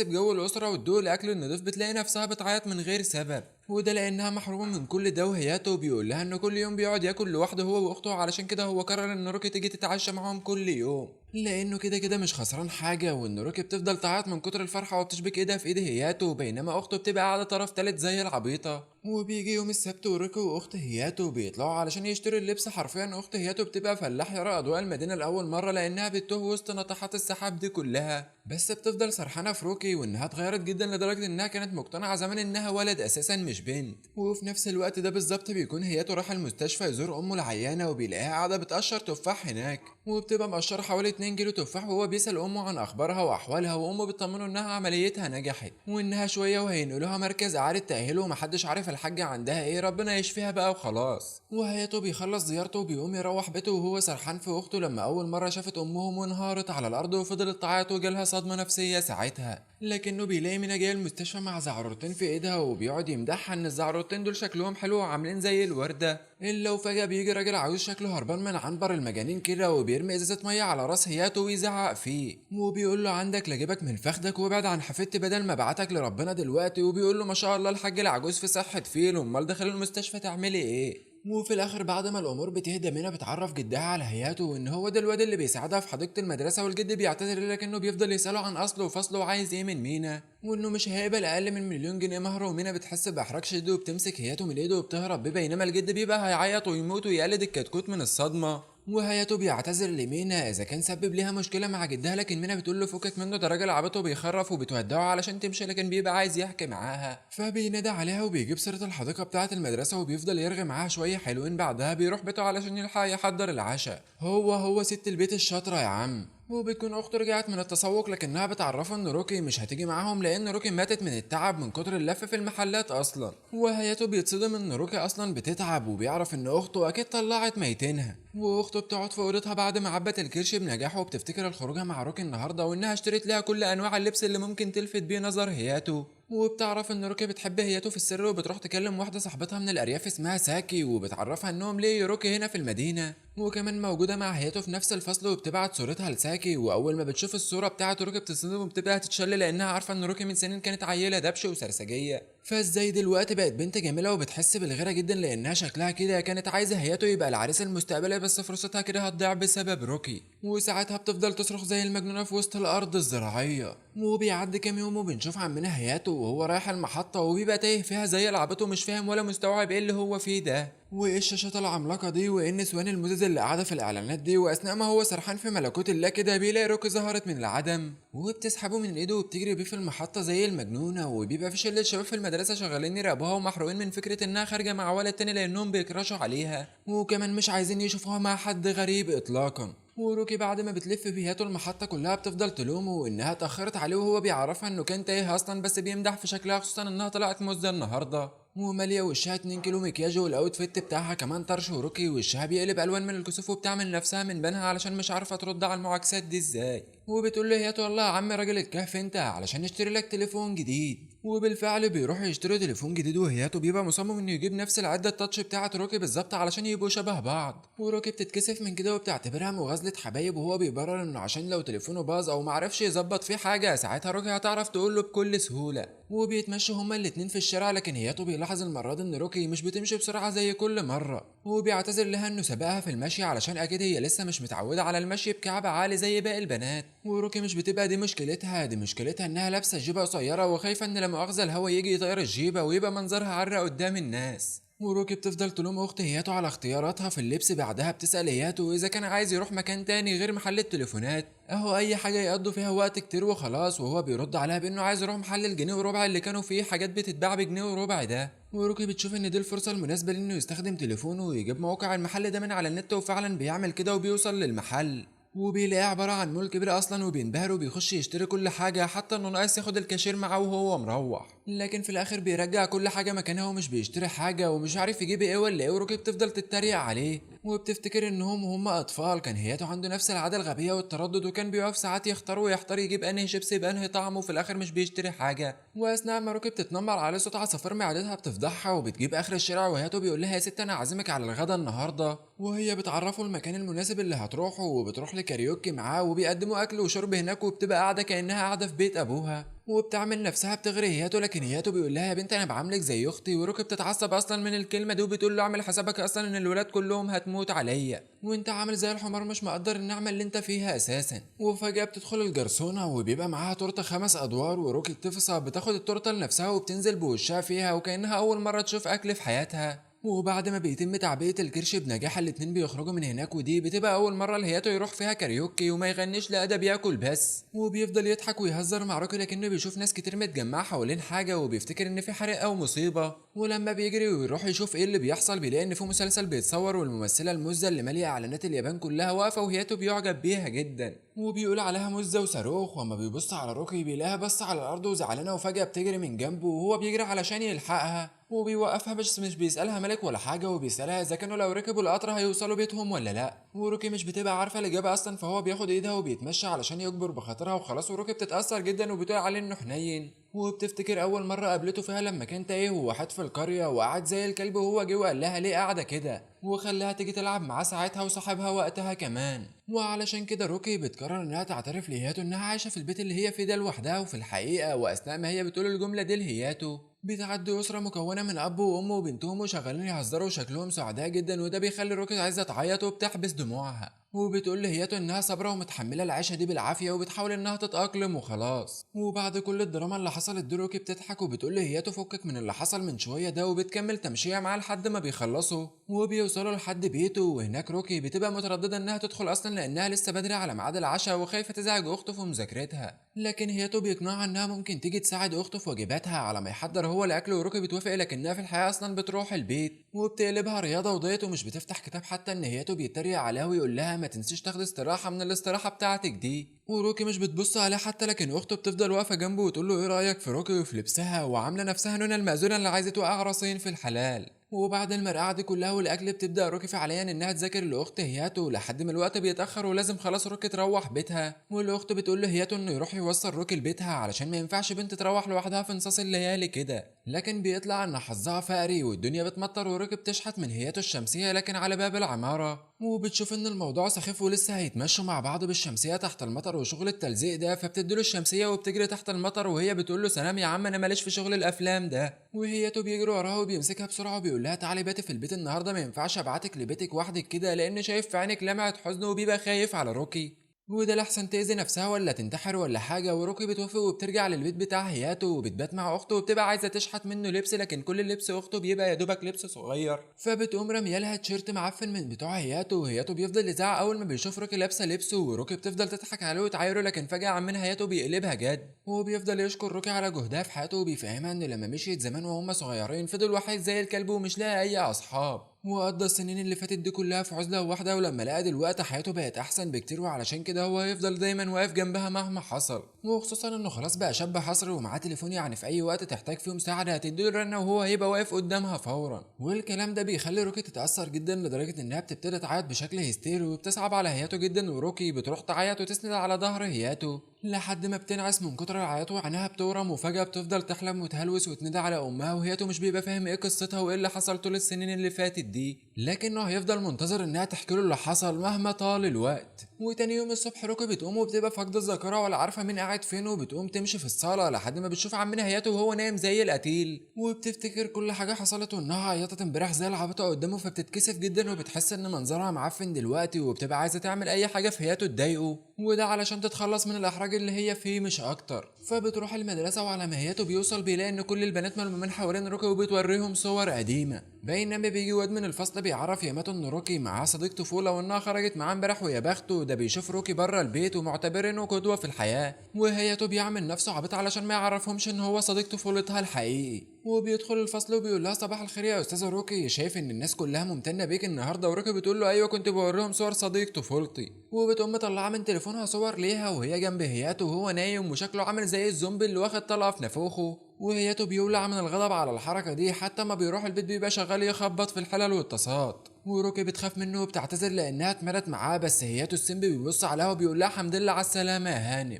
Speaker 1: بجو الاسرة وتدوق الاكل النضيف بتلاقي نفسها بتعيط من غير سبب، وده لانها محرومة من كل ده. وهياتو بيقول لها انه كل يوم بيقعد ياكل لوحده هو واخته، علشان كده هو قرر ان روكي تيجي تتعشى معاهم كل يوم لانه كده كده مش خسران حاجة. وان روكي بتفضل تعيط من كتر الفرحة وبتشبك ايدها في ايد هياتو، بينما اخته بتبقى قاعدة طرف تالت زي العبيطه. وبيجي يوم السبت وروكي واخت هياتو بيطلعوا علشان يشتروا اللبس. حرفيا اخت هياتو بتبقى فلاح يرى اضواء المدينة لاول مرة لانها بتتوه وسط ناطحات السحاب دي كلها، بس بتفضل سرحانه في روكي وانها اتغيرت جدا لدرجة انها كانت مقتنعة زمان انها ولد اساسا مش بنت. وفي نفس الوقت ده بالظبط بيكون هياتو راح المستشفى يزور امه العيانه، وبيلاقيها قاعدة بتقشر تفاح هناك، وبتبقى مقشره حوالي 2 كيلو تفاح، وهو بيسال امه عن اخبارها واحوالها، وامه بتطمنه انها عمليتها نجحت وانها شوية وهينقلوها مركز اعاده تاهيل ومحدش عارف الحاجة عندها ايه، ربنا يشفيها بقى وخلاص. وهياتو بيخلص زيارته وبيقوم يروح بيته وهو سرحان في اخته لما اول مرة شافت امهم وانهارت على الارض وفضلت تعيط وجالها صدمة نفسية ساعتها. لكنه بيلاقي مينا جاية المستشفى مع زعرورتين في ايدها، وبيقعد يمدحها ان الزعرورتين دول شكلهم حلو وعاملين زي الورده، الا وفجاة بيجي راجل عجوز شكله هربان من عنبر المجانين كده، وبيرمي ازازة مية على راس هياتو ويزعق فيه وبيقول له عندك لجيبك من فخدك وابعد عن حفيدتي بدل ما بعتك لربنا دلوقتي. وبيقول له ما شاء الله الحاج العجوز في صحة فيل، امال داخل المستشفى تعملي ايه؟ وفي الاخر بعد ما الامور بتهدى مينا بتعرف جدها على هياتو وان هو ده الواد اللي بيساعدها في حديقة المدرسة، والجد بيعتذر لكنه بيفضل يساله عن اصله وفصله وعايز ايه من مينا، وانه مش هيقبل اقل من 1,000,000 جنيه مهر. ومينا بتحس باحراج شديد وبتمسك هياتو من ايده وبتهرب بيه، بينما الجد بيبقى هيعيط ويموت ويقلد الكتكوت من الصدمة. وهياتو بيعتذر لمينا اذا كان سبب ليها مشكلة مع جدها، لكن مينا بتقول له فكك منه ده راجل عبيط وبيخرف، وبتودعه علشان تمشي، لكن بيبقى عايز يحكي معاها، فبينادى عليها وبيجيب سيره الحديقة بتاعه المدرسة وبيفضل يرغي معاها شوية حلوين. بعدها بيروح بيته علشان يلحق يحضر العشاء، هو ست البيت الشاطره يا عم. وبتكون اخته رجعت من التسوق لكنها بتعرفه ان روكي مش هتيجي معاهم لان روكي ماتت من التعب من كتر اللف في المحلات اصلا. وهياتو بيتصدم ان روكي اصلا بتتعب، وبيعرف ان اخته اكيد طلعت ميتينها. واخته بتقعد في اوضتها بعد ما عبت الكرش بنجاحه، وبتفتكر الخروجه مع روكي النهارده وانها اشترت لها كل انواع اللبس اللي ممكن تلفت بيه نظر هياتو. وبتعرف ان روكي بتحب هياتو في السر، وبتروح تكلم واحدة صاحبتها من الارياف اسمها ساكي، وبتعرفها انهم ليه روكي هنا في المدينة، وكمان موجودة مع هياتو في نفس الفصل، وبتبعت صورتها لساكي. واول ما بتشوف الصورة بتاعت روكي بتصدم وبتبدا تتشل لانها عارفه ان روكي من سنين كانت عيله دبش وسرسجيه، فازاي دلوقتي بقت بنت جميلة، وبتحس بالغيره جدا لانها شكلها كده كانت عايزه هياتو يبقى العريس المستقبلي، بس فرصتها كده هتضيع بسبب روكي. وساعتها بتفضل تصرخ زي المجنونة في وسط الارض الزراعية. وبيعدي كام يوم وبنشوف عمنا هياتو وهو رايح المحطة، وبيبقى تايه فيها زي العبيط ومش فاهم ولا مستوعب ايه اللي هو فيه ده، وايه الشاشات العملاقة دي، وايه النسوان المزز اللي قاعدة في الاعلانات دي. واثناء ما هو سرحان في ملكوت الله كده بيلاقي روكي ظهرت من العدم وبتسحبه من ايده وبتجري بيه في المحطة زي المجنونة. وبيبقى في شله شباب في المدرسة شغالين يراقبوها ومحروقين من فكرة انها خارجه مع ولد تاني لانهم بيكرشوا عليها، وكمان مش عايزين يشوفوها مع حد غريب اطلاقا. وروكي بعد ما بتلف بيهاتو المحطة كلها بتفضل تلومه وانها اتأخرت عليه، وهو بيعرفها انه كان تايه اصلا، بس بيمدح في شكلها خصوصا انها طلعت مزة النهارده وماليه وشها 2 كيلو مكياج، وال outfit بتاعها كمان طرش. وروكي وشها بيقلب الوان من الكسوف وبتعمل نفسها من بنها علشان مش عارفه ترد على المعاكسات دي ازاي. وبتقول له هياتو والله يا عم راجل الكهف انت علشان نشتري لك تليفون جديد. وبالفعل بيروحوا يشتروا تليفون جديد، وهياتو بيبقى مصمم انه يجيب نفس العدة ال touch بتاعه روكي بالظبط علشان يبقوا شبه بعض. وروكي بتتكسف من كده وبتعتبرها مغازله حبايب، وهو بيبرر انه عشان لو تليفونه باظ او معرفش يظبط فيه حاجة ساعتها روكي هتعرف تقول له بكل سهولة. وبيتمشوا هما الاتنين في الشارع، لكن هياتو بيلاحظ المرة دي ان روكي مش بتمشي بسرعة زي كل مرة، وبيعتذر لها انه سبقها في المشي علشان اكيد هي لسه مش متعوده على المشي بكعب عالي زي باقي البنات. وروكي مش بتبقى دي مشكلتها، دي مشكلتها انها لابسه جيبه قصيرة وخايفة ان لا مؤاخذة الهوا يجي يطير الجيبه ويبقى منظرها عرق قدام الناس. وروكي بتفضل تلوم اخت هياتو على اختياراتها في اللبس. بعدها بتسأل هياتو اذا كان عايز يروح مكان تاني غير محل التليفونات، اهو اي حاجة يقضوا فيها وقت كتير وخلاص. وهو بيرد عليها بانه عايز يروح محل الجنيه وربع اللي كانوا فيه حاجات بتتباع بجنيه وربع ده. وروكي بتشوف ان دي الفرصة المناسبة لانه يستخدم تليفونه ويجيب موقع المحل ده من على النت، وفعلا بيعمل كده وبيوصل للمحل. وبيلاقيه عبارة عن مول كبير اصلا، وبينبهر وبيخش يشتري كل حاجة، حتى انه ناقص ياخد الكاشير معاه وهو مروح. لكن في الاخر بيرجع كل حاجة مكانها ومش بيشتري حاجة ومش عارف يجيب ايه ولا ايه، وروكي بتفضل تتريق عليه وبتفتكر انهم هم اطفال. كان هياتو عنده نفس العادة الغبية والتردد، وكان بيقف ساعات يختار ويحتار يجيب انهي شيبسي بانهي طعم، وفي الاخر مش بيشتري حاجة. واثناء ما روكي بتتنمر عليه صوت عصافير معدتها بتفضحها وبتجيب اخر الشارع، وهياتو بيقول لها يا ست انا عازمك على الغدا النهارده، وهي بتعرفه المكان المناسب اللي هتروحه، وبتروح لكاريوكي معاه وبيقدموا اكل وشرب هناك، وبتبقى قاعدة كانها قاعدة في بيت ابوها، وبتعمل نفسها بتغري هياتو، لكن هياتو بيقول لها يا بنت انا بعاملك زي اختي. وروكي بتتعصب اصلا من الكلمة دي وبتقول له اعمل حسابك اصلا ان الولاد كلهم هتموت عليا وانت عامل زي الحمار مش مقدر النعمة اللي انت فيها اساسا. وفجاة بتدخل الجرسونه وبيبقى معاها تورته 5 ادوار، وروكي بتفصل بتاخد التورتة لنفسها وبتنزل بوشها فيها وكانها اول مرة تشوف اكل في حياتها. وبعد ما بيتم تعبئة الكرش بنجاح الاتنين بيخرجوا من هناك، ودي بتبقى أول مرة لهياتو يروح فيها كاريوكي وما يغنيش لا ده بياكل بس، وبيفضل يضحك ويهزر مع روكي لكنه بيشوف ناس كتير متجمعة حوالين حاجة وبيفتكر إن في حريقة أو مصيبة. ولما بيجري ويروح يشوف إيه اللي بيحصل بيلاقي إن في مسلسل بيتصور، والممثلة المزة اللي مالية إعلانات اليابان كلها واقفة، وهياتو بيعجب بيها جدا وبيقول عليها مزة وصاروخ. وأما بيبص على روكي بيلاقيها بس على الأرض وزعلانة، وفجأة بتجري من جنبه وهو بيجري علشان يلحقها وبيوقفها بس مش بيسألها مالك ولا حاجة، وبيسألها إذا كانوا لو ركبوا القطر هيوصلوا بيتهم ولا لأ. وروكي مش بتبقى عارفة الإجابة أصلا، فهو بياخد إيدها وبيتمشى علشان يجبر بخاطرها وخلاص. وروكي بتتأثر جدا وبتقول عليه إنه حنين، وبتفتكر أول مرة قابلته فيها لما كان تايه وواحد في القرية وقعد زي الكلب، وهو جه وقال لها ليه قاعدة كده، وخلاها تيجي تلعب معاه ساعتها وصاحبها وقتها كمان. وعلشان كده روكي بتقرر انها تعترف لهياتو انها عايشة في البيت اللي هي فيه ده لوحدها وفي الحقيقة. واثناء ما هي بتقول الجملة دي لهياتو بتعدي أسرة مكونة من أب وأم وبنتهم وشغالين يهزروا وشكلهم سعداء جدا، وده بيخلي روكي عايزة تعيط وبتحبس دموعها، وبتقول لهياتو إنها صابرة ومتحملة العيشة دي بالعافية وبتحاول إنها تتأقلم وخلاص. وبعد كل الدراما اللي حصلت دي روكي بتضحك وبتقول لهياتو فكك من اللي حصل من شوية ده، وبتكمل تمشية معاه لحد ما بيخلصوا وبيوصلوا لحد بيته. وهناك روكي بتبقى مترددة إنها تدخل أصلا لأنها لسه بدري على ميعاد العشاء وخايفة تزعج أخته في مذاكرتها، لكن هياتو بيقنعها إنها ممكن تيجي تساعد أخته في واجباتها على ما يحضر هو الأكل. وروكي بتوافق لكنها في الحقيقة أصلا بتروح البيت وبتقلبها رياضة ودايت ومش بتفتح كتاب، حتى إن هياتو بيتريق عليها ويقول لها ما تنسيش تاخدي استراحة من الاستراحة بتاعتك دي. وروكي مش بتبص عليه حتى، لكن أخته بتفضل واقفة جنبه وتقول له إيه رأيك في روكي وفي لبسها، وعاملة نفسها نونا المأذونة اللي عايزة توقع راسين في الحلال. وبعد المرقعة دي كلها والأكل بتبدأ روكي فعليا إنها تذاكر لأخت هياتو لحد ما الوقت بيتأخر ولازم خلاص روكي تروح بيتها. والأخت بتقول لهياتو إنه يروح يوصل روكي لبيتها علشان ما ينفعش بنت تروح لوحدها في نصاص الليالي كده، لكن بيطلع إن حظها فقري والدنيا بتمطر وروكي بتشحت من هياتو الشمسية لكن على باب العمارة، وبتشوف إن الموضوع سخيف ولسه هيتمشوا مع بعض بالشمسية تحت المطر وشغل التلزيق ده، فبتديله الشمسية وبتجري تحت المطر وهي بتقول له سلام يا عم أنا ماليش في شغل الأفلام ده. وهياتو بيجري وراها وبيمسكها بسرعة وبيقول لها تعالي باتي في البيت النهارده، ما ينفعش ابعتك لبيتك وحدك كده لان شايف في عينك لمعة حزن، وبيبقى خايف على روكي وده لحسن تأذي نفسها ولا تنتحر ولا حاجة. وروكي بتوافق وبترجع للبيت بتاع هياتو وبتبات مع أخته وبتبقى عايزة تشحت منه لبس، لكن كل لبس أخته بيبقى يا دوبك لبس صغير، فبتقوم رميالها تيشيرت معفن من بتوع هياتو. وهياتو بيفضل يزعق أول ما بيشوف روكي لابسة لبسه، وروكي بتفضل تضحك عليه وتعايره، لكن فجأة عمنا هياتو بيقلبها جد وبيفضل يشكر روكي على جهدها في حياته وبيفهمها إنه لما مشيت زمان وهم صغيرين فضل وحيد زي الكلب ومش لاقي أي أصحاب، وقضى السنين اللي فاتت دي كلها في عزلة وواحدة، ولما لقى دلوقتي حياته بقت أحسن بكتير، وعلشان كده هو هيفضل دايما واقف جنبها مهما حصل، وخصوصا إنه خلاص بقى شاب حصري ومعاه تليفون، يعني في أي وقت تحتاج فيه مساعدة هتديله رنة وهو هيبقى واقف قدامها فورا. والكلام ده بيخلي روكي تتأثر جدا لدرجة إنها بتبتدي تعيط بشكل هستيري وبتصعب على هياتو جدا، وروكي بتروح تعيط وتسند على ظهر هياتو لحد ما بتنعس من كتر العياط وعينها بتورم، وفجأة بتفضل تحلم وتهلوس وتندى على أمها، وهياتو مش بيبقى فاهم إيه قصتها وإيه اللي حصل طول السنين اللي فاتت دي، لكنه هيفضل منتظر إنها تحكي له اللي حصل مهما طال الوقت. وتاني يوم الصبح روكي بتقوم وبتبقى فاقدة الذاكرة ولا عارفة مين قاعد فين، وبتقوم تمشي في الصالة لحد ما بتشوف عمنا هياتو وهو نايم زي القتيل، وبتفتكر كل حاجة حصلت وإنها عيطت امبارح زي العبيطة قدامه، فبتتكسف جدا وبتحس إن منظرها معفن دلوقتي، وبتبقى عايزة تعمل أي حاجة في هياتو تضايقه، وده علشان تتخلص من الإحراج اللي هي فيه مش أكتر. فبتروح المدرسة وعلى ما هياتو بيوصل بيلاقي إن كل البنات ملمومين حوالين روكي وبتوريهم صور قديمة، بينما بيجي واد من الفصل بيعرف ياماتو إن روكي معاه صديق طفولة وإنها خرجت معاه امبارح، ويا بخته ده بيشوف روكي بره البيت ومعتبر إنه قدوة في الحياة، وهياتو بيعمل نفسه عبيط علشان ما يعرفهمش إن هو صديق طفولتها الحقيقي. وبيدخل الفصل وبيقول لها صباح الخير يا استاذه روكي، شايف ان الناس كلها ممتنة بيك النهارده. وروكي بتقول له ايوه كنت بوريهم صور صديق طفولتي، وبتقوم مطلعه من تليفونها صور ليها وهي جنب هياتو وهو نايم وشكله عامل زي الزومبي اللي واخد طلقه في نافوخه. وهياتو بيولع من الغضب على الحركة دي، حتى ما بيروح البيت بيبقى شغال يخبط في الحلل والطاسات. وروكي بتخاف منه وبتعتذر لانها اتمرت معاه، بس هياتو ال simp بيبص عليها وبيقول لها الحمد لله على السلامة يا هانم.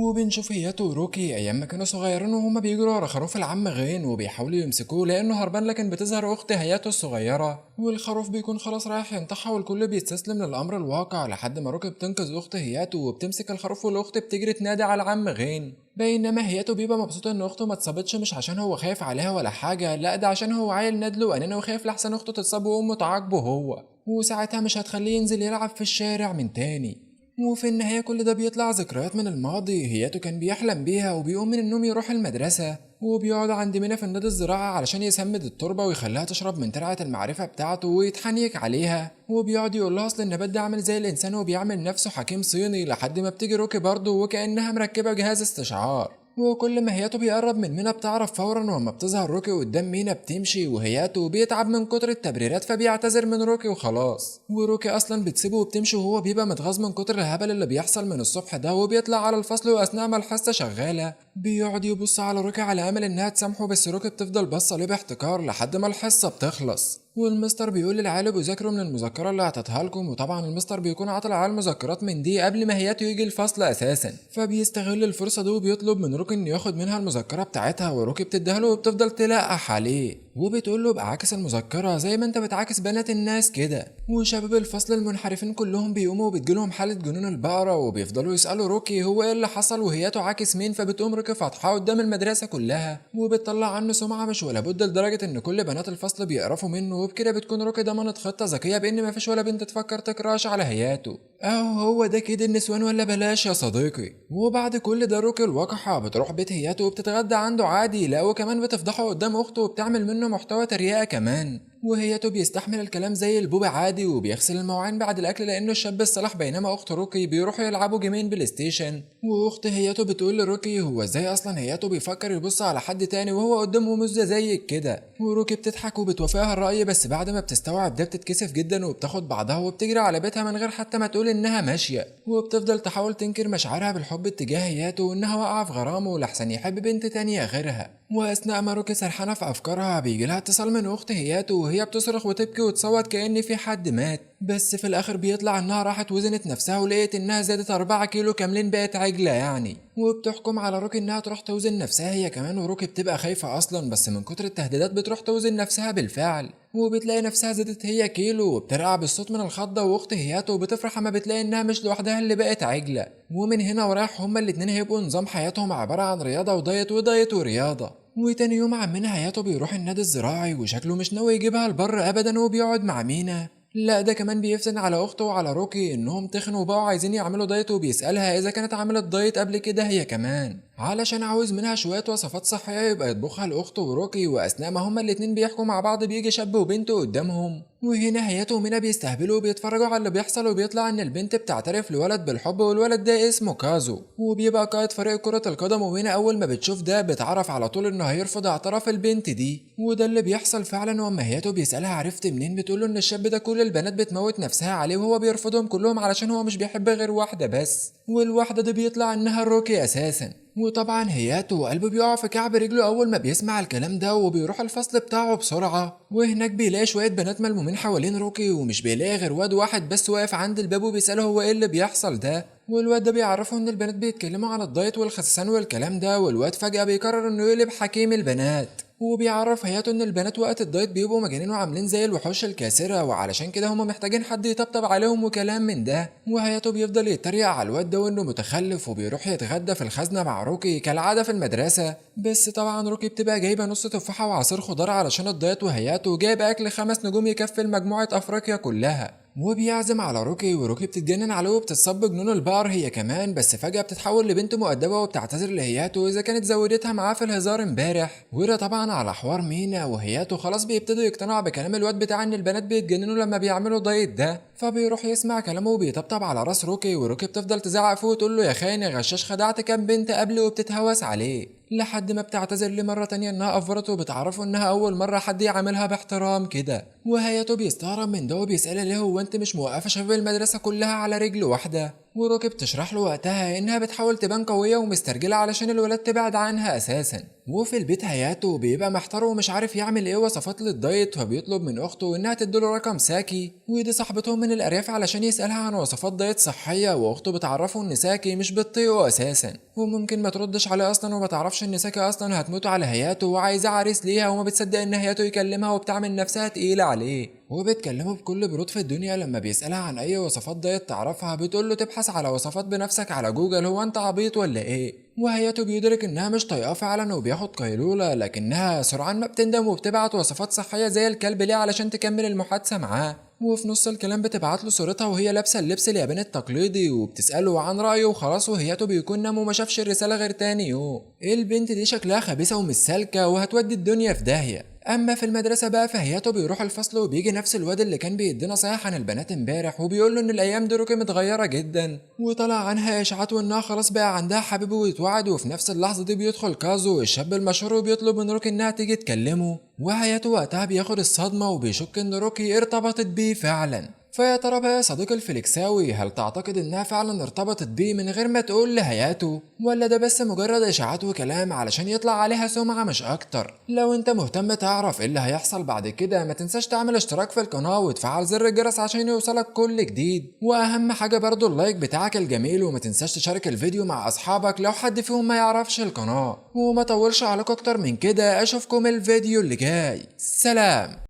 Speaker 1: وبنشوف هياتو وروكي ايام ما كانوا صغيرين وهما بيجروا ورا خروف العم غين وبيحاولوا يمسكوه لانه هربان، لكن بتظهر اخت هياتو الصغيرة والخروف بيكون خلاص رايح ينطحها والكل بيستسلم للامر الواقع، لحد ما روكي بتنقذ اخت هياتو وبتمسك الخروف والاخت بتجري تنادي على العم غين. بينما هياتو بيبقى مبسوط ان اخته ما اتصابتش، مش عشان هو خايف عليها ولا حاجة، لا ده عشان هو عيل ندل واناني وخايف لحسن اخته تتصاب وامه تعاقبه هو، وساعتها مش هتخليه ينزل يلعب في الشارع من تاني. وفي النهاية كل ده بيطلع ذكريات من الماضي هياتو كان بيحلم بيها، وبيقوم من النوم يروح المدرسة وبيقعد عند مينا في النادي الزراعي علشان يسمد التربة ويخليها تشرب من ترعة المعرفة بتاعته ويتحنيك عليها، وبيقعد يقول لها اصل النبات ده عامل زي الانسان وبيعمل نفسه حكيم صيني، لحد ما بتيجي روكي برضه وكأنها مركبة جهاز استشعار. وكل ما هياتو بيقرب من مينا بتعرف فورا، وما بتظهر روكي قدام مينا بتمشي، وهياتو بيتعب من كتر التبريرات فبيعتذر من روكي وخلاص. وروكي اصلا بتسيبه وبتمشي وهو بيبقى متغاظ من كتر الهبل اللي بيحصل من الصبح ده، وبيطلع على الفصل واثناء ما الحصة شغالة بيقعد يبص على روكي على امل انها تسامحه، بس روكي بتفضل باصة ليه باحتقار لحد ما الحصة بتخلص. والمستر بيقول للعيال بيذاكروا من المذكرة اللي اعطتها لكم، وطبعا المستر بيكون عطى العيال مذكرات من دي قبل ما هياتو يجي الفصل اساسا، فبيستغل الفرصة دي وبيطلب من روكي انه ياخد منها المذكرة بتاعتها، وروكي بتديها له وبتفضل تلقح عليه وبتقول له بعكس المذكرة زي ما انت بتعاكس بنات الناس كده. وشباب الفصل المنحرفين كلهم بيقوموا وبتجيلهم حاله جنون البقرة وبيفضلوا يسالوا روكي هو ايه اللي حصل وهياتو عاكس مين، فبتقوم روكي فاتحاه قدام المدرسة كلها وبتطلع عنه سمعه مش ولا بد، لدرجة ان كل بنات الفصل بيقرفوا منه. وبكده بتكون روكي ضمنت خطه ذكية بان مفيش ولا بنت تفكر ت crush على هياتو. اهو هو ده كده النسوان ولا بلاش يا صديقي. وبعد كل ده روكي الوقحه بتروح بيت هياتو وبتتغدى عنده عادي، لا وكمان بتفضحه قدام اخته وبتعمل منه محتوى تريقه كمان. وهياتو بيستحمل الكلام زي البوبة عادي وبيغسل المواعين بعد الاكل لانه الشاب الصلاح، بينما اخت روكي بيروحوا يلعبوا جيمين بلاي ستيشن. واخت هياتو بتقول لروكي هو ازاي اصلا هياتو بيفكر يبص على حد تاني وهو قدامه مزه زيك كده، وروكي بتضحك وبتوافقها الراي، بس بعد ما بتستوعب ده بتتكسف جدا وبتاخد بعضها وبتجري على بيتها من غير حتى ما تقول انها ماشية، وبتفضل تحاول تنكر مشاعرها بالحب اتجاه هياتو وانها واقعه في غرامة لحسن يحب بنت تانية غيرها. واثناء ما روكي سرحانه في افكارها بيجي لها اتصال من اخت هياتو وهي بتصرخ وتبكي وتصوت كأن في حد مات، بس في الاخر بيطلع انها راحت وزنت نفسها ولقيت انها زادت 4 كيلو كاملين، بقت عجله يعني. وبتحكم على روكي انها تروح توزن نفسها هي كمان، وروكي بتبقى خايفة اصلا بس من كتر التهديدات بتروح توزن نفسها بالفعل، وبتلاقي نفسها زادت هي كيلو وبترقع بالصوت من الخضه. واخت هياتو بتفرح اما بتلاقي انها مش لوحدها اللي بقت عجله، ومن هنا ورايح هما الاتنين هيبقوا نظام حياتهم عبارة عن رياضة و diet و diet ورياضة. وتاني يوم عمنا هياتو بيروح النادي الزراعي وشكله مش ناوي يجيبها البر ابدا، وبيقعد مع مينا، لا ده كمان بيفتن على اخته وعلى روكي انهم تخنوا وبقوا عايزين يعملوا diet، وبيسالها اذا كانت عملت diet قبل كده هي كمان علشان عاوز منها شوية وصفات صحية يبقى يطبخها لاخته وروكي. واثناء ما هما الاتنين بيحكوا مع بعض بيجي شاب وبنته قدامهم، وهنا هياتو ومينا بيستهبلوا وبيتفرجوا على اللي بيحصل، وبيطلع ان البنت بتعترف لولد بالحب والولد ده اسمه كازو وبيبقى قائد فريق كرة القدم. ومينا اول ما بتشوف ده بتعرف على طول انه هيرفض اعتراف البنت دي، وده اللي بيحصل فعلا. واما هياتو بيسالها عرفت منين، بتقول له ان الشاب ده كل البنات بتموت نفسها عليه وهو بيرفضهم كلهم علشان هو مش بيحب غير واحدة بس، والواحده دي بيطلع انها روكي اساسا. وطبعا هياتو قلبه بيقع في كعب رجله اول ما بيسمع الكلام ده، وبيروح الفصل بتاعه بسرعة، وهناك بيلاقي شوية بنات ملمومين حوالين روكي، ومش بيلاقي غير واد واحد بس واقف عند الباب وبيساله هو ايه اللي بيحصل ده. والواد ده بيعرفه ان البنات بيتكلموا عن ال diet والخسسان والكلام ده، والواد فجاة بيقرر انه يقلب حكيم البنات، وبيعرف هياتو ان البنات وقت ال diet بيبقوا مجانين وعاملين زي الوحوش الكاسره، وعلشان كده هما محتاجين حد يطبطب عليهم وكلام من ده. وهياتو بيفضل يتريق على الواد ده وانه متخلف، وبيروح يتغدى في الخزنة مع روكي كالعادة في المدرسة، بس طبعا روكي بتبقى جايبه نص تفاحة وعصير خضار علشان ال diet، وهياتو جايب اكل 5 نجوم يكفي مجموعة افريقيا كلها، وبيعزم على روكي، وروكي بتتجنن عليه وبتتصاب بجنون البقر هي كمان، بس فجأة بتتحول لبنت مؤدبة وبتعتذر لهياتو إذا كانت زودتها معاه في الهزار امبارح. وده طبعا على حوار مينا وهياتو خلاص بيبتدوا يقتنعوا بكلام الواد بتاع إن البنات بيتجننوا لما بيعملوا diet ده، فبيروح يسمع كلامه وبيطبطب على راس روكي، وروكي بتفضل تزعق فيه وتقول له يا خاين يا غشاش خدعت كام بنت قبل وبتتهوس عليه، لحد ما بتعتذر لمرة تانية انها افرته وبتعرفه انها اول مرة حد يعاملها باحترام كده. وهاياتو بيستغرب من ده وبيسألها ليه هو انت مش موقفة شباب المدرسة كلها على رجل واحدة؟ وروكي بتشرح له وقتها انها بتحاول تبان قوية ومسترجلة علشان الولاد تبعد عنها اساسا. وفي البيت هاياتو بيبقى محتار ومش عارف يعمل ايه وصفات للدايت، فبيطلب من اخته انها تديله رقم ساكي ودي صاحبتهم من الارياف علشان يسألها عن وصفات دايت صحية. واخته بتعرفه ان ساكي مش بتطيقه اساسا وممكن ما تردش عليه اصلا، وما تعرفش ان ساكي اصلا هتموت على هاياتو وعايزاه عريس ليها، وما بتصدق ان هاياتو يكلمها وبتعمل نفسها تقيلة عليه. وبتكلمه بكل برود في الدنيا لما بيسألها عن اي وصفات دايت تعرفها، بتقول له تبحث على وصفات بنفسك على جوجل، هو انت عبيط ولا ايه؟ وهاياتو بيدرك انها مش طايقاه فعلا وبياخد قيلولة، لكنها سرعان ما بتندم وبتبعت وصفات صحية زي الكلب ليه علشان تكمل المحادثة معاه. وفي نص الكلام بتبعت له صورتها وهي لابسة اللبس الياباني التقليدي وبتسأله عن رأيه وخلاص، وهياتو بيكون نام وما شافش الرسالة غير تاني يوم. البنت دي شكلها خبيثة ومش سالكة وهتودي الدنيا في داهية. اما في المدرسة بقى فهياتو بيروح الفصل وبيجي نفس الواد اللي كان بيدي نصايح عن البنات امبارح، وبيقول له ان الايام دي روكي متغيرة جدا وطلع عنها اشاعات وانها خلاص بقى عندها حبيب ويتوعد. وفي نفس اللحظة دي بيدخل كازو الشاب المشهور وبيطلب من روكي انها تيجي تكلمه، وهياتو وقتها بياخد الصدمة وبيشك ان روكي ارتبطت بيه فعلا. فيا ترى بقى يا صديقي الفليكساوي، هل تعتقد انها فعلا ارتبطت بيه من غير ما تقول لهاياتو، ولا ده بس مجرد اشاعات وكلام علشان يطلع عليها سمعة مش اكتر؟ لو انت مهتم تعرف ايه اللي هيحصل بعد كده ما تنساش تعمل اشتراك في القناة وتفعل زر الجرس عشان يوصلك كل جديد، واهم حاجة برضو ال like بتاعك الجميل، وما تنساش تشارك الفيديو مع اصحابك لو حد فيهم ما يعرفش القناة. وما طولش عليكم اكتر من كده، اشوفكم الفيديو اللي جاي، سلام.